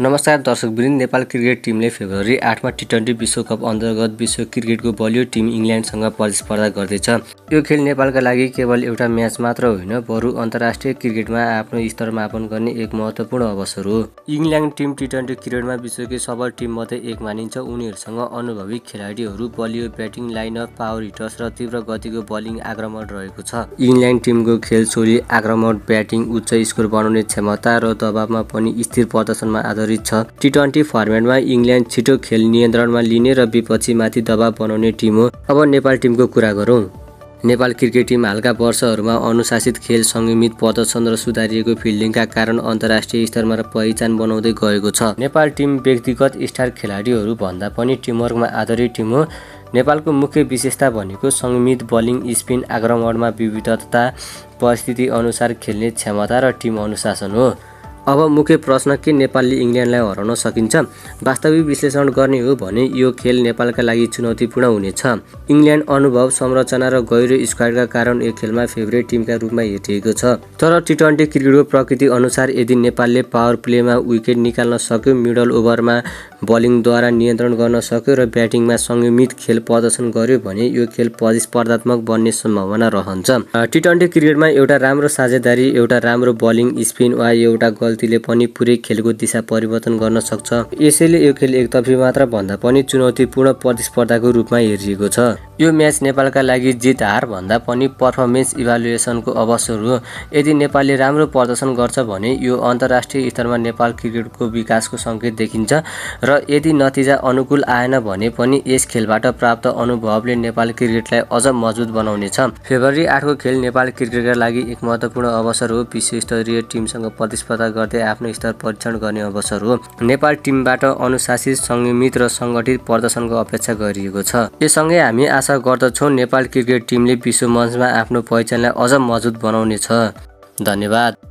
नमस्कार दर्शकवृन्द, नेपाल क्रिकेट टिमले फेब्रुअरी 8मा टी20 विश्वकप अन्तर्गत विश्व क्रिकेटको बलियो टिम इङ्ल्यान्डसँग प्रतिस्पर्धा गर्दैछ। यो खेल नेपालका लागि केवल एउटा म्याच मात्र होइन, बरु अन्तर्राष्ट्रिय क्रिकेटमा आफ्नो स्तर मापन गर्ने एक महत्त्वपूर्ण अवसर हो। इङ्ल्यान्ड टिम टी20 क्रिकेटमा विश्वकै सबल टिममध्ये एक मानिन्छ। उनीहरूसँग अनुभवी खेलाडीहरू, बलियो ब्याटिङ लाइनअप, पावर हिटर्स र तीव्र गतिको बलिङ आक्रमण रहेको छ। इङ्ल्यान्ड टिमको खेल शैली आक्रामक ब्याटिङ, उच्च स्कोर बनाउने क्षमता र दबावमा पनि स्थिर प्रदर्शनमा आधारित छ। टी20 फर्मेटमा इङ्ल्यान्ड छिटो खेल नियन्त्रणमा लिने र विपक्षीमाथि दबाव बनाउने टिम हो। अब नेपाल टिमको कुरा गरौँ। नेपाल क्रिकेट टिम हालका वर्षहरूमा अनुशासित खेल, संयमित प्रदर्शन र सुधारिएको फिल्डिङका कारण अन्तर्राष्ट्रिय स्तरमा पहिचान बनाउँदै गएको छ। नेपाल टिम व्यक्तिगत स्टार खेलाडीहरू भन्दा पनि टिमवर्कमा आधारित टिम हो। नेपालको मुख्य विशेषता भनेको संयमित बलिङ, स्पिन आक्रमणमा विविधता, परिस्थिति अनुसार खेल्ने क्षमता र टिम अनुशासन हो। अब मुख्य प्रश्न, के नेपालले इङ्ल्यान्डलाई हराउन सकिन्छ? वास्तविक विश्लेषण गर्ने हो भने यो खेल नेपालका लागि चुनौतीपूर्ण हुनेछ। इङ्ल्यान्ड अनुभव, संरचना र गहिरो स्क्वाडका कारण यो खेलमा फेभरेट टिमका रूपमा हेरिएको छ। तर टी20 क्रिकेटको प्रकृति अनुसार यदि नेपालले पावर प्लेमा विकेट निकाल्न सक्यो, मिडल ओभरमा बलिङद्वारा नियन्त्रण गर्न सक्यो र ब्याटिङमा संयमित खेल प्रदर्शन गर्यो भने यो खेल प्रतिस्पर्धात्मक बन्ने सम्भावना रहन्छ। टी20 क्रिकेटमा एउटा राम्रो साझेदारी, एउटा राम्रो बलिङ, स्पिन वा एउटा गल्तीले पनि पुरै खेलको दिशा परिवर्तन गर्न सक्छ। यसैले यो खेल एकतर्फी मात्र भन्दा पनि चुनौतीपूर्ण प्रतिस्पर्धाको रूपमा हेरिएको छ। यो म्याच नेपालका लागि जित हार भन्दा पनि पर्फर्मेन्स इभ्यालुएसनको अवसर हो। यदि नेपालले राम्रो प्रदर्शन गर्छ भने यो अन्तर्राष्ट्रिय स्तरमा नेपाल क्रिकेटको विकासको सङ्केत देखिन्छ र यदि नतिजा अनुकूल आएन भने पनि यस खेलबाट प्राप्त अनुभवले नेपाल क्रिकेटलाई अझ मजबुत बनाउनेछ। फेब्रुअरी 8को खेल नेपाल क्रिकेटका लागि एक महत्त्वपूर्ण अवसर हो। विश्वस्तरीय टिमसँग प्रतिस्पर्धा गर्दै आफ्नो स्तर परीक्षण गर्ने अवसर हो। नेपाल टिमबाट अनुशासित, संयमित र सङ्गठित प्रदर्शनको अपेक्षा गरिएको छ। यससँगै हामी आशा गर्दछौँ नेपाल क्रिकेट टिमले विश्व मञ्चमा आफ्नो पहिचानलाई अझ मजबुत बनाउनेछ। धन्यवाद।